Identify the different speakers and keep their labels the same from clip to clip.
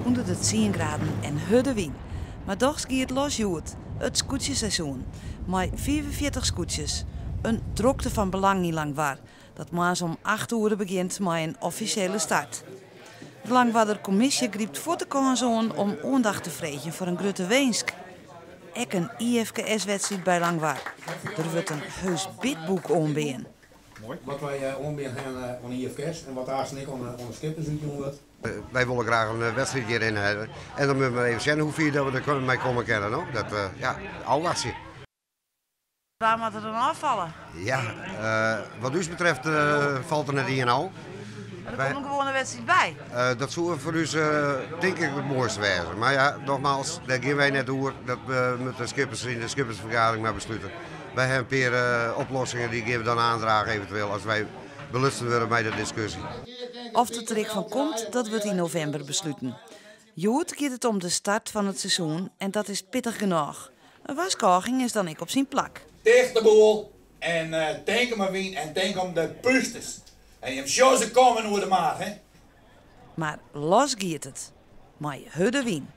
Speaker 1: Under de tsien graden en hurde wyn. Mar dochs gie it los hjoed, it skûtsjeseizoen. Mei 45 skûtsjes. In drokte fan belang yn Langwar, dat moarns om acht oere begjint mei in offisjele start. De Langwarder kommisje grypt fuort de kâns oan om oandacht te freegjen foar in grutte winsk. Ek in IFKS-wedstriid by Langwar. Der wurdt in heus bidboek oanbean.
Speaker 2: Wat wy oanbean hawwe oan de IFKS en wat aansten ek oan de skippers útjûn wurdt.
Speaker 3: Wy wolle graach in wedstriid hjir rinne hawwe en dan moatte we mar even sjen hoe fier dat we der mei komme kinne. No? Dat, ja, ôfwachtsje.
Speaker 1: Wa moat der dan ôffalle?
Speaker 3: Ja, wat ús betreft falt der net ien ôf.
Speaker 1: Der komt in gewoane wedstriid by.
Speaker 3: Dat soe foar ús tink ik it moaiste wêze. Mar ja, nogmaals, dêr gean wy net oer. Dat moatte de skippers yn de skippersfergadering mar beslute. Wy hawwe in pear oplossingen, dy gean we dan oandrage eventueel as wy belutsen wurde by de diskusje.
Speaker 1: Oft it der ek fan komt, dat wurdt yn novimber besluten. Hjoed giet it om de start fan it seizoen en dat is pittich genôch. In warskôging is dan ek op syn plak.
Speaker 4: Ticht de boel en tink om 'e wyn en tink om de pústers. En jim sjogge se kommen oer de mar, hè?
Speaker 1: Mar los giet it. Mei hurde wyn.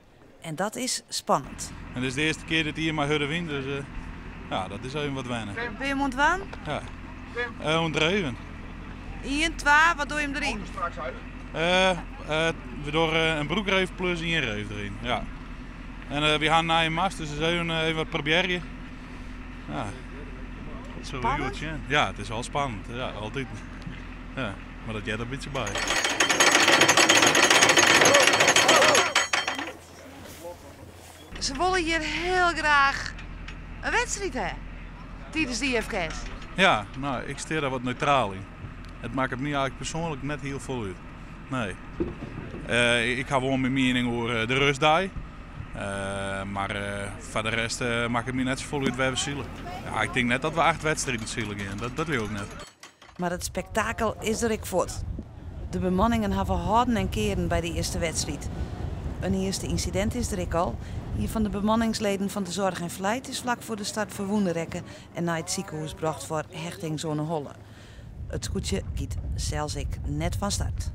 Speaker 1: En dat is spannend.
Speaker 5: En dit is de earste kear dit jier mei hurde wyn, dus ja, dat is even wat wennen.
Speaker 1: Binne jim oan it dwaan?
Speaker 5: Ja, oan it reven.
Speaker 1: Ien, twa, wat dogge jim deryn?
Speaker 5: We dogge in broekreef plus ien reef deryn, ja. En wy ha in nije mast, dus even, even wat probearje. Ja. Dat sille we hjoed sjen. Ja, it is al spannend. Ja, altyd. Ja, mar dat heart der in bytsje by.
Speaker 1: Se wolle hjir hiel graach in wedstriid ha tidens de IFKS.
Speaker 5: Ja, no, ik stean dêr wat neutraal yn. It makket my eigentlik persoanlik net hiel folle út. Nee. Ik ha wol myn miening oer de rustdei. Mar foar de rest makket my net safolle út wêr we sile. Ja, ik tink net dat we acht wedstriden sile gean. Dat leau ik net.
Speaker 1: Mar it spektakel is der ek fuort. De bemanningen hawwe hâlden en kearen by de earste wedstriid. In earste ynsidint is der ek al. Ien fan de bemanningsleden fan de Zorg en Vlijt is flak foar de start ferwûne rekke en nei it sikehûs brocht foar hechtings oan 'e holle. It skûtsje giet sels ek net fan start.